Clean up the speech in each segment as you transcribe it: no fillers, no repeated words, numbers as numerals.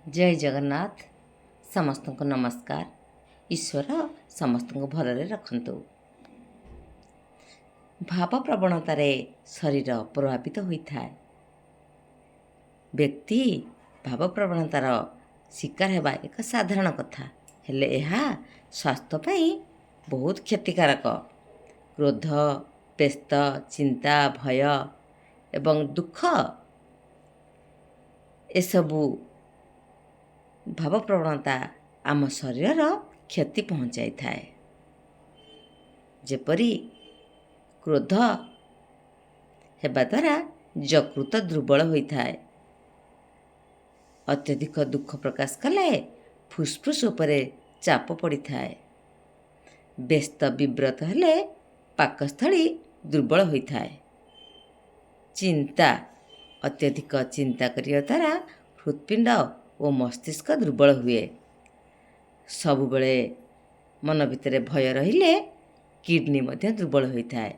ଜୟ ଜଗନ୍ନାଥ। ସମସ୍ତଙ୍କୁ ନମସ୍କାର। ଈଶ୍ୱର ସମସ୍ତଙ୍କୁ ଭଲରେ ରଖନ୍ତୁ। ଭାବପ୍ରବଣତାରେ ଶରୀର ପ୍ରଭାବିତ ହୋଇଥାଏ। ବ୍ୟକ୍ତି ଭାବପ୍ରବଣତାର ଶିକାର ହେବା ଏକ ସାଧାରଣ କଥା, ହେଲେ ଏହା ସ୍ୱାସ୍ଥ୍ୟ ପାଇଁ ବହୁତ କ୍ଷତିକାରକ। କ୍ରୋଧ, ବ୍ୟସ୍ତ, ଚିନ୍ତା, ଭୟ ଏବଂ ଦୁଃଖ ଏସବୁ ଭାବପ୍ରବଣତା ଆମ ଶରୀରର କ୍ଷତି ପହଞ୍ଚାଇଥାଏ। ଯେପରି କ୍ରୋଧ ହେବା ଦ୍ୱାରା ଯକୃତ ଦୁର୍ବଳ ହୋଇଥାଏ। ଅତ୍ୟଧିକ ଦୁଃଖ ପ୍ରକାଶ କଲେ ଫୁସ୍ଫୁସ୍ ଉପରେ ଚାପ ପଡ଼ିଥାଏ। ବ୍ୟସ୍ତ ବିବ୍ରତ ହେଲେ ପାକସ୍ଥଳୀ ଦୁର୍ବଳ ହୋଇଥାଏ। ଚିନ୍ତା, ଅତ୍ୟଧିକ ଚିନ୍ତା କରିବା ଦ୍ୱାରା ହୃତ୍ପିଣ୍ଡ ଓ ମସ୍ତିଷ୍କ ଦୁର୍ବଳ ହୁଏ। ସବୁବେଳେ ମନ ଭିତରେ ଭୟ ରହିଲେ କିଡ଼ନୀ ମଧ୍ୟ ଦୁର୍ବଳ ହୋଇଥାଏ।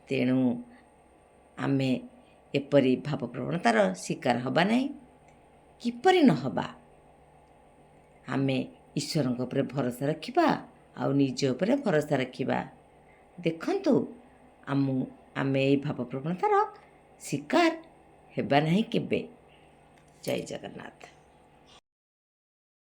ତେଣୁ ଆମେ ଏପରି ଭାବପ୍ରବଣତାର ଶିକାର ହେବା ନାହିଁ। କିପରି ନ ହେବା? ଆମେ ଈଶ୍ୱରଙ୍କ ଉପରେ ଭରସା ରଖିବା ଆଉ ନିଜ ଉପରେ ଭରସା ରଖିବା। ଦେଖନ୍ତୁ, ଆମେ ଏଇ ଭାବପ୍ରବଣତାର ଶିକାର ହେବା ନାହିଁ କେବେ। ଜୟ ଜଗନ୍ନାଥ।